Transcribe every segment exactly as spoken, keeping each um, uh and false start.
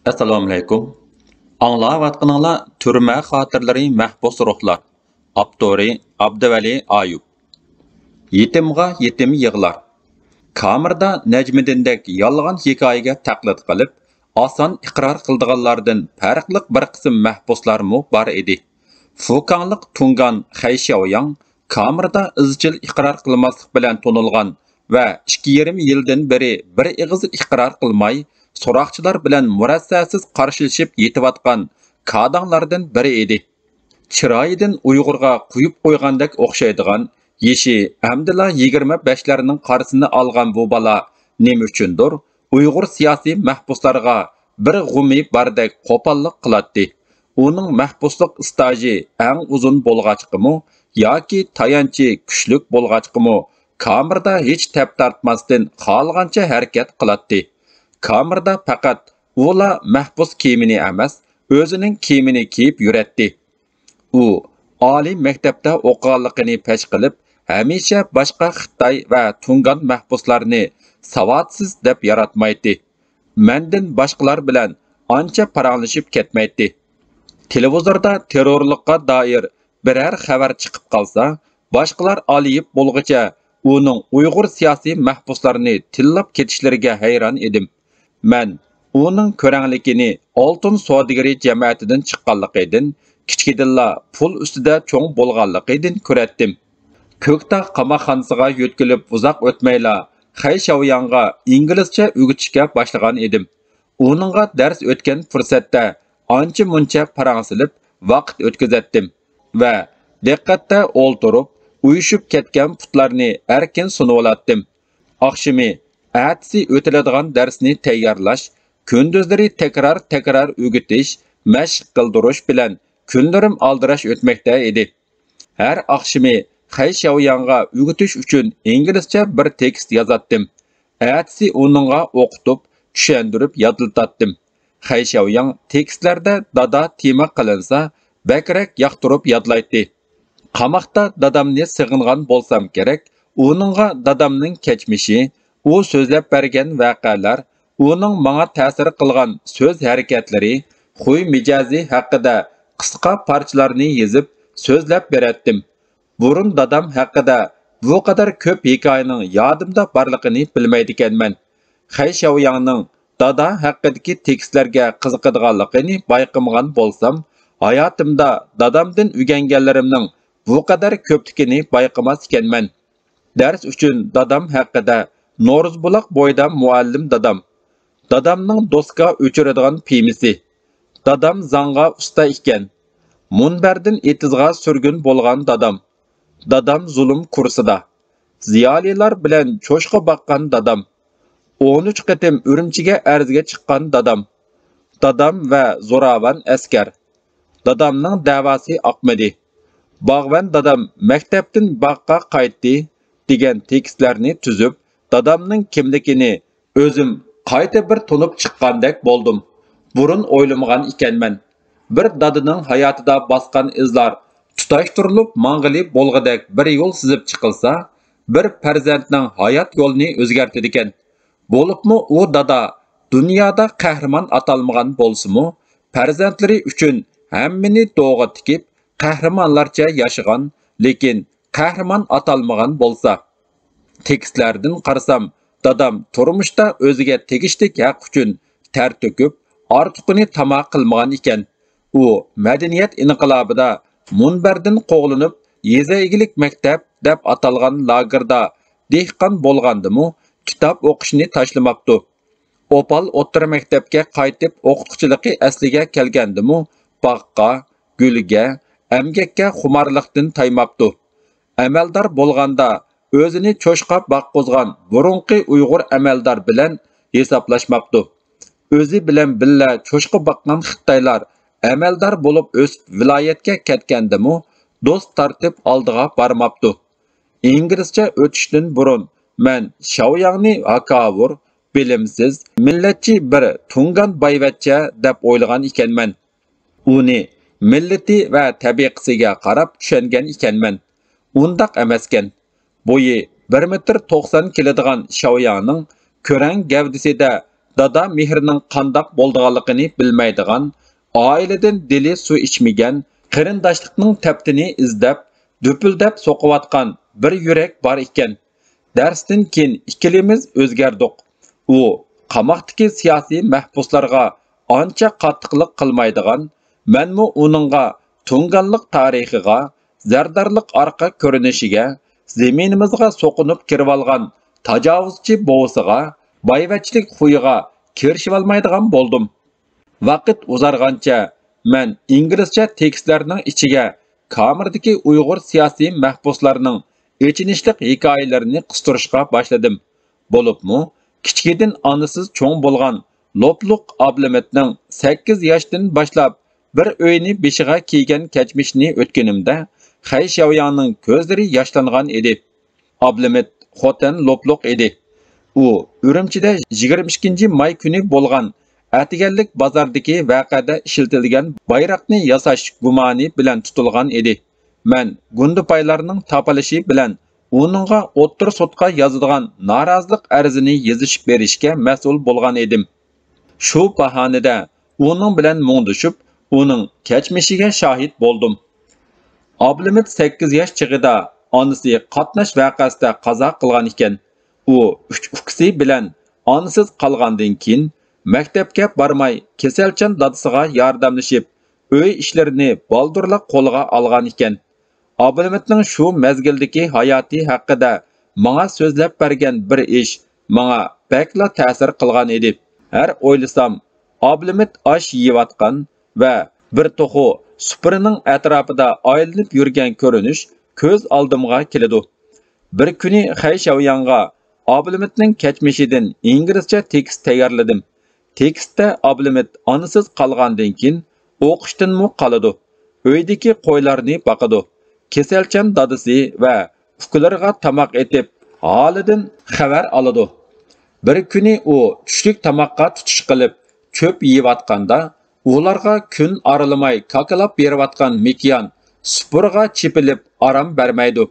ئەسسالامۇئەلەيكۇم. ئاڭلاۋاتقىنىڭلار تۈرمە خاتىرىلىرى، مەھبۇس روھلار. ئاپتورى ئابدۇۋەلى ئايۇپ. يېتىمغا يېتىم يىغلار. كامېردا نەجمىدىندەك يالغان ھېكايىگە تەقلىد قىلىپ، ئاسان ئىقرار قىلىدىغانلاردىن پەرقلىق بىر قىسىم مەھبۇسلارمۇ بار ئىدى. فۇكاڭلىق تۇڭگان خەي شياۋياڭ كامېردا ئىزچىل ئىقرار قىلماسلىق بىلەن تونۇلغان ۋە ئىككى يېرىم يىلدىن بېرى بىر ئېغىز ئىقرار قىلماي، سوراقچىلار بىلەن مۇرەسسەسىز قارشىلىشىپ يېتىۋاتقان كاداڭلاردىن بىرى ئىدى. چىرايىدىن ئۇيغۇرغا قويۇپ قويغاندەك ئوخشايدىغان، يېشى ئەمدىلا يىگىرمە بەشلەرنىڭ قارىسىنى ئالغان بۇ بالا نېمە ئۈچۈندۇر ئۇيغۇر سىياسىي مەھبۇسلارغا بىر غۇمى باردەك قوپاللىق قىلاتتى. ئۇنىڭ مەھبۇسلۇق ئىستاژى ئەڭ ئۇزۇن بولغاچقىمۇ ياكى تايانچى كۈچلۈك بولغاچقىمۇ، كامېردا ھېچ تەپ تارتماستىن خالىغانچە ھەرىكەت قىلاتتى. كامېردا پەقەت ئۇلا مەھبۇس كىيىمىنى ئەمەس، ئۆزىنىڭ كىيىمىنى كىيىپ يۈرەتتى. ئۇ ئالىي مەكتەپتە ئوقۇغانلىقىنى پەش قىلىپ، ھەمىشە باشقا خىتاي ۋە تۇڭگان مەھبۇسلارنى ساۋاتسىز دەپ ياراتمايتتى. مەندىن باشقىلار بىلەن ئانچە پاراڭلىشىپ كەتمەيتتى. تېلېۋىزوردا تېررورلۇققا دائىر بىرەر خەۋەر چىقىپ قالسا، باشقىلار ئالىيىپ بولغۇچە ئۇنىڭ ئۇيغۇر سىياسىي مەھبۇسلارنى تىللاپ كېتىشلىرىگە ھەيران ئىدىم. مەن ئۇنىڭ كۆرەڭلىكىنى ئالتۇن سودىگىرى جەمەتىدىن چىققانلىقىدىن، كىچىكىدىنلا پۇل ئۈستىدە چوڭ بولغانلىقىدىن كۆرەتتىم. كۆكتاغ قاماقخانىسىغا يۆتكىلىپ ئۇزاق ئۆتمەيلا، خەي شياۋياڭغا ئىنگلىزچە ئۆگىتىشكە باشلىغان ئىدىم. ئۇنىڭغا دەرس ئۆتكەن پۇرسەتتە ئانچە-مۇنچە پاراڭ سېلىپ ۋاقىت ئۆتكۈزەتتىم ۋە دىققەتتە ئولتۇرۇپ، ئۇيۇشۇپ كەتكەن پۇتلارنى ئەركىن سۇنۇۋالاتتىم. ئاخشىمى ئەتىسى ئۆتۈلىدىغان دەرسنى تەييارلاش، كۈندۈزلىرى تەكرار-تەكرار ئۆگىتىش، مەشىق قىلدۇرۇش بىلەن كۈنلىرىم ئالدىراش ئۆتمەكتە ئىدى. ھەر ئاخشىمى خەي شياۋياڭغا ئۆگىتىش ئۈچۈن ئىنگلىزچە بىر تېكىست يازاتتىم. ئەتىسى ئۇنىڭغا ئوقۇتۇپ، چۈشەندۈرۈپ يادلىتاتتىم. خەي شياۋياڭ تېكىستلەردە دادا تېما قىلىنسا، بەكرەك ياقتۇرۇپ يادلايتتى. قاماقتا دادامنى سېغىنغان بولسام كېرەك، ئۇنىڭغا دادامنىڭ كەچمىشى، ئۇ سۆزلەپ بەرگەن ۋەقەلەر، ئۇنىڭ ماڭا تەسىر قىلغان سۆز ھەرىكەتلىرى، خۇي مىجەزى ھەققىدە قىسقا پارچىلارنى يېزىپ سۆزلەپ بېرەتتىم. بۇرۇن دادام ھەققىدە بۇ قەدەر كۆپ ھېكايىنىڭ يادىمدا بارلىقىنى بىلمەيدىكەنمەن. خەي شياۋياڭنىڭ دادا ھەققىدىكى تېكىستلەرگە قىزىقىدىغانلىقىنى بايقىمىغان بولسام، ھاياتىمدا دادامدىن ئۆگەنگەنلىرىمنىڭ بۇ قەدەر كۆپلۈكىنى بايقىماس ئىكەنمەن. دەرس ئۈچۈن دادام ھەققىدە نورۇزبۇلاق بويىدا مۇئەللىم دادام. دادامنىڭ دوسكا ئۆچۈرىدىغان پىيمىسى. دادام زاڭغا ئۇستا ئىكەن. مۇنبەردىن ئېتىزغا سۈرگۈن بولغان دادام. دادام زۇلۇم كۇرسىدا. زىيالىيلار بىلەن چوشقا باققان دادام. ئون ئۈچ قېتىم ئۈرۈمچىگە ئەرزگە چىققان دادام. دادام ۋە زوراۋان ئەسكەر. دادامنىڭ دەۋاسى ئاقمىدى. باغۋەن دادام مەكتەپتىن باغقا قايتتى دېگەن تېكىستلەرنى تۈزۈپ، دادامنىڭ كىملىكىنى ئۆزۈم قايتا بىر تونۇپ چىققاندەك بولدۇم. بۇرۇن ئويلىمىغان ئىكەنمەن. بىر دادىنىڭ ھاياتىدا باسقان ئىزلار تۇتاشتۇرۇلۇپ ماڭغىلى بولغۇدەك بىر يول سىزىپ چىقىلسا، بىر پەرزەنتنىڭ ھايات يولىنى ئۆزگەرتىدىكەن. بولۇپمۇ ئۇ دادا دۇنيادا قەھرىمان ئاتالمىغان بولسىمۇ، پەرزەنتلىرى ئۈچۈن ھەممىنى دوغا تىكىپ، قەھرىمانلارچە ياشىغان، لېكىن قەھرىمان ئاتالمىغان بولسا. تېكىستلەردىن قارىسام، دادام تۇرمۇشتا ئۆزىگە تېگىشلىك ھەق ئۈچۈن تەر تۆكۈپ، ئارتۇقىنى تاما قىلمىغان ئىكەن. ئۇ مەدەنىيەت ئىنقىلابىدا مۇنبەردىن قوغلىنىپ، يېزا ئىگىلىك مەكتەپ دەپ ئاتالغان لاگېردا دېھقان بولغاندىمۇ، كىتاب ئوقۇشنى تاشلىماپتۇ. ئوپال ئوتتۇرا مەكتەپكە قايتىپ ئوقۇتقۇچىلىقى ئەسلىگە كەلگەندىمۇ، باغقا، گۈلگە، ئەمگەككە خۇمارلىقتىن تايماپتۇ. ئەمەلدار بولغاندا ئۆزىنى چوشقا باققۇزغان بۇرۇنقى ئۇيغۇر ئەمەلدار بىلەن ھېسابلاشماپتۇ. ئۆزى بىلەن بىللە چوشقا باققان خىتايلار ئەمەلدار بولۇپ ئۆسۈپ ۋىلايەتكە كەتكەندىمۇ، دوست تارتىپ ئالدىغا بارماپتۇ. ئىنگلىزچە ئۆتۈشتىن بۇرۇن مەن شياۋياڭنى ھاكاۋۇر، بىلىمسىز، مىللەتچى بىر تۇڭگان بايۋەچچە دەپ ئويلىغان ئىكەنمەن. ئۇنى مىللىتى ۋە تەبىقىسىگە قاراپ چۈشەنگەن ئىكەنمەن. ئۇنداق ئەمەسكەن. بويى بىر مېتىر توقسان كېلىدىغان شياۋياڭنىڭ كۆرەڭ گەۋدىسىدە دادا مېھرىنىڭ قانداق بولىدىغانلىقىنى بىلمەيدىغان، ئائىلىدىن دىلى سۇ ئىچمىگەن، قېرىنداشلىقنىڭ تەپتىنى ئىزدەپ، دۈپۈلدەپ سوقۇۋاتقان بىر يۈرەك بار ئىكەن. دەرستىن كېيىن ئىككىلىمىز ئۆزگەردۇق. ئۇ قاماقتىكى سىياسىي مەھبۇسلارغا ئانچە قاتتىقلىق قىلمايدىغان، مەنمۇ ئۇنىڭغا تۇڭگانلىق تارىخىغا، زەردارلىق ئارقا كۆرۈنۈشىگە، زېمىنىمىزغا سوقۇنۇپ كىرىۋالغان تاجاۋۇزچى بوۋىسىغا، بايۋەچچىلىك خۇيىغا كىرىشىۋالمايدىغان بولدۇم. ۋاقىت ئۇزارغانچە، مەن ئىنگلىزچە تېكىستلەرنىڭ ئىچىگە كامېردىكى ئۇيغۇر سىياسىي مەھبۇسلارنىڭ ئېچىنىشلىق ھېكايىلىرىنى قىستۇرۇشقا باشلىدىم. بولۇپمۇ، كىچىكىدىن ئانىسىز چوڭ بولغان لوپلۇق ئابلىمىتنىڭ سەككىز ياشتىن باشلاپ بىر ئۆينى بېشىغا كىيگەن كەچمىشىنى ئۆتكىنىمدە، خەي شياۋياڭنىڭ كۆزلىرى ياشلانغان ئىدى. ئابلىمىت خوتەن لوپلۇق ئىدى. ئۇ ئۈرۈمچىدە يىگىرمە ئىككىنچى ماي كۈنى بولغان ئەتىگەنلىك بازاردىكى ۋەقەدە ئىشلىتىلگەن بايراقنى ياساش گۇمانى بىلەن تۇتۇلغان ئىدى. مەن گۇندىپايلارنىڭ تاپىلىشى بىلەن ئۇنىڭغا ئوتتۇرا سوتقا يازىدىغان نارازىلىق ئەرزىنى يېزىشىپ بېرىشكە مەسئۇل بولغان ئىدىم. شۇ باھانىدە ئۇنىڭ بىلەن مۇڭدىشىپ، ئۇنىڭ كەچمىشىگە شاھىت بولدۇم. ئابلىمىت سەككىز ياش چېغىدا ئانىسى قاتناش ۋەقەسىدە قازا قىلغان ئىكەن. ئۇ ئۈچ ئۇكىسى بىلەن ئانىسىز قالغاندىن كېيىن، مەكتەپكە بارماي، كېسەلچان دادىسىغا ياردەملىشىپ، ئۆي ئىشلىرىنى بالدۇرلا قولىغا ئالغان ئىكەن. ئابلىمىتنىڭ شۇ مەزگىلدىكى ھاياتى ھەققىدە ماڭا سۆزلەپ بەرگەن بىر ئىش ماڭا بەكلا تەسىر قىلغان ئىدى. ھەر ئويلىسام، ئابلىمىت ئاش يېيىۋاتقان ۋە بىر توخۇ سۇپرىنىڭ ئەتراپىدا ئايلىنىپ يۈرگەن كۆرۈنۈش كۆز ئالدىمغا كېلىدۇ. بىر كۈنى خەي شياۋياڭغا ئابلىمىتنىڭ كەچمىشىدىن ئىنگلىزچە تېكىست تەييارلىدىم. تېكىستتە ئابلىمىت ئانىسىز قالغاندىن كېيىن ئوقۇشتىنمۇ قالىدۇ، ئۆيدىكى قويلارنى باقىدۇ، كېسەلچان دادىسى ۋە ئۇكىلىرىغا تاماق ئېتىپ، ھالىدىن خەۋەر ئالىدۇ. بىر كۈنى ئۇ چۈشلۈك تاماققا تۇتۇش قىلىپ، چۆپ يېيىۋاتقاندا، ئۇلارغا كۈن ئارىلىماي كاكىلاپ بېرىۋاتقان مېكىيان سۇپرىغا چېپىلىپ ئارام بەرمەيدۇ.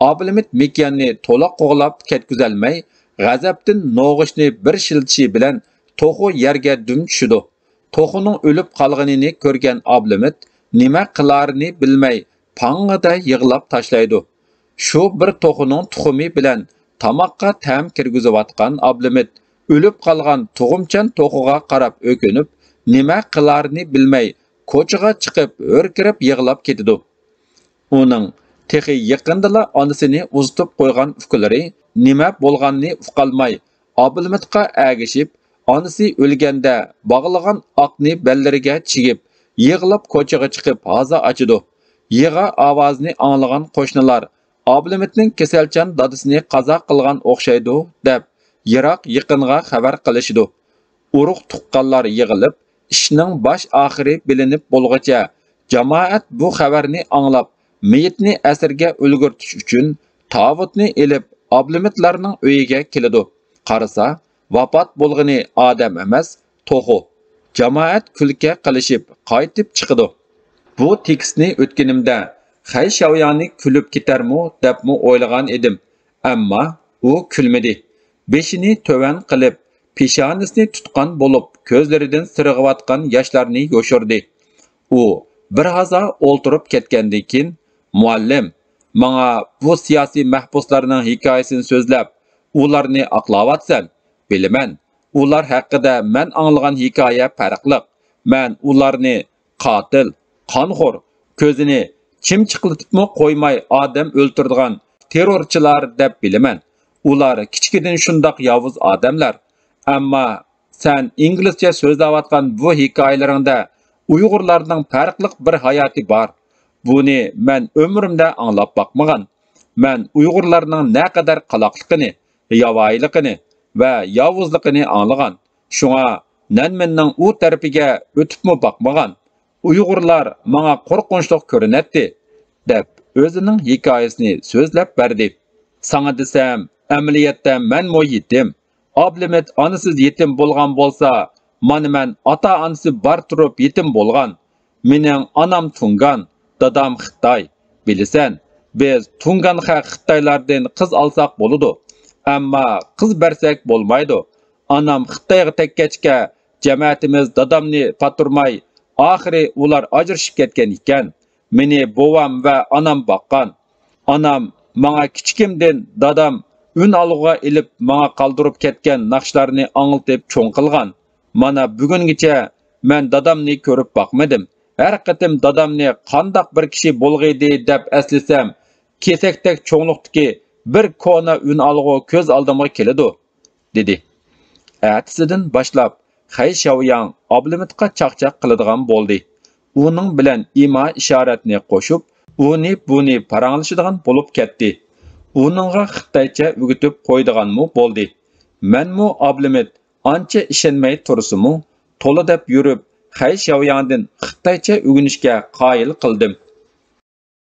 ئابلىمىت مېكىياننى تولا قوغلاپ كەتكۈزەلمەي، غەزەپتىن نوغۇچنى بىر شىلتىشى بىلەن توخۇ يەرگە دۈم چۈشىدۇ. توخۇنىڭ ئۆلۈپ قالغىنىنى كۆرگەن ئابلىمىت نېمە قىلارىنى بىلمەي، پاڭڭىدە يىغلاپ تاشلايدۇ. شۇ بىر توخۇنىڭ تۇخۇمى بىلەن تاماققا تەم كىرگۈزۈۋاتقان ئابلىمىت ئۆلۈپ قالغان تۇغۇمچان توخۇغا قاراپ ئۆكۈنۈپ، نېمە قىلارىنى بىلمەي، كوچىغا چىقىپ ھۆركىرەپ يىغلاپ كېتىدۇ. ئۇنىڭ تېخى يېقىندىلا ئانىسىنى ئۇزىتىپ قويغان ئۇكىلىرى نېمە بولغاننى ئۇقالماي، ئابلىمىتقا ئەگىشىپ، ئانىسى ئۆلگەندە باغلىغان ئاقنى بەللىرىگە چىگىپ، يىغلاپ كوچىغا چىقىپ ھازا ئاچىدۇ. يىغا ئاۋازىنى ئاڭلىغان قوشنىلار، ئابلىمىتنىڭ كېسەلچان دادىسىنى قازا قىلغان ئوخشايدۇ، دەپ، يىراق يېقىنغا خەۋەر قىلىشىدۇ. ئۇرۇق تۇغقانلار يىغىلىپ، ئىشنىڭ باش ئاخىرى بىلىنىپ بولغۇچە، جامائەت بۇ خەۋەرنى ئاڭلاپ، مېيىتنى ئەسىرگە ئۈلگۈرتۈش ئۈچۈن تاۋۇتنى ئېلىپ، ئابلىمىتلارنىڭ ئۆيىگە كېلىدۇ. قارىسا، ۋاپات بولغىنى ئادەم ئەمەس، توخۇ. جامائەت كۈلكە قىلىشىپ، قايتىپ چىقىدۇ. بۇ تېكىستنى ئۆتكىنىمدە، خەي شياۋياڭنى كۈلۈپ كېتەرمۇ، دەپمۇ ئويلىغان ئىدىم. ئەمما ئۇ كۈلمىدى. بېشىنى تۆۋەن قىلىپ، پېشانىسىنى تۇتقان بولۇپ، كۆزلىرىدىن سىرغىۋاتقان ياشلارنى يوشۇردى. ئۇ بىر ھازا ئولتۇرۇپ كەتكەندىن كېيىن، مۇئەللىم، ماڭا بۇ سىياسىي مەھبۇسلارنىڭ ھېكايىسىنى سۆزلەپ، ئۇلارنى ئاقلاۋاتىسەن. بىلىمەن، ئۇلار ھەققىدە مەن ئاڭلىغان ھېكايە پەرقلىق. مەن ئۇلارنى قاتىل، قانخور، كۆزىنى چىمچىقلىتىپمۇ قويماي ئادەم ئۆلتۈرىدىغان تېررورچىلار دەپ بىلىمەن. ئۇلار كىچىكىدىن شۇنداق ياۋۇز ئادەملەر. ئەمما سەن ئىنگلىزچە سۆزلەۋاتقان بۇ ھېكايىلىرىڭدە ئۇيغۇرلارنىڭ پەرقلىق بىر ھاياتى بار. بۇنى مەن ئۆمرۈمدە ئاڭلاپ باقمىغان. مەن ئۇيغۇرلارنىڭ نەقەدەر قالاقلىقىنى، ياۋايىلىقىنى ۋە ياۋۇزلۇقىنى ئاڭلىغان. شۇڭا نەنمىننىڭ ئۇ تەرىپىگە ئۆتۈپمۇ باقمىغان. ئۇيغۇرلار ماڭا قورقۇنچلۇق كۆرۈنەتتى، دەپ ئۆزىنىڭ ھېكايىسىنى سۆزلەپ بەردى. ساڭا دېسەم، ئەمەلىيەتتە مەنمۇ يېتىم. ئابلىمىت ئانىسىز يېتىم بولغان بولسا، مانا مەن ئاتا-ئانىسى بار تۇرۇپ يېتىم بولغان. مېنىڭ ئانام تۇڭگان، دادام خىتاي. بىلىسەن، بىز تۇڭگان خەق خىتايلاردىن قىز ئالساق بولىدۇ. ئەمما قىز بەرسەك بولمايدۇ. ئانام خىتايغا تەگكەچكە، جەمەتىمىز دادامنى پاتۇرماي، ئاخىرى ئۇلار ئاجرىشىپ كەتكەن ئىكەن. مېنى بوۋام ۋە ئانام باققان. ئانام ماڭا كىچىكىمدىن دادام ئۈن ئالغۇغا ئېلىپ ماڭا قالدۇرۇپ كەتكەن ناخشىلارنى ئاڭلىتىپ چوڭ قىلغان. مانا بۈگۈنگىچە مەن دادامنى كۆرۈپ باقمىدىم. ھەر قېتىم دادامنى قانداق بىر كىشى بولغىيدى دەپ ئەسلىسەم، كېسەكتەك چوڭلۇقتىكى بىر كونا ئۈن ئالغۇ كۆز ئالدىمغا كېلىدۇ، دېدى. ئەتىسىدىن باشلاپ خەي شياۋياڭ ئابلىمىتقا چاقچاق قىلىدىغان بولدى. ئۇنىڭ بىلەن ئىما ئىشارەتنى قوشۇپ، ئۇنى بۇنى پاراڭلىشىدىغان بولۇپ كەتتى. ئۇنىڭغا خىتايچە ئۆگىتىپ قويىدىغانمۇ بولدى. مەنمۇ ئابلىمىت ئانچە ئىشەنمەي تۇرسىمۇ، تولا دەپ يۈرۈپ، خەي شياۋياڭدىن خىتايچە ئۆگىنىشكە قايىل قىلدىم.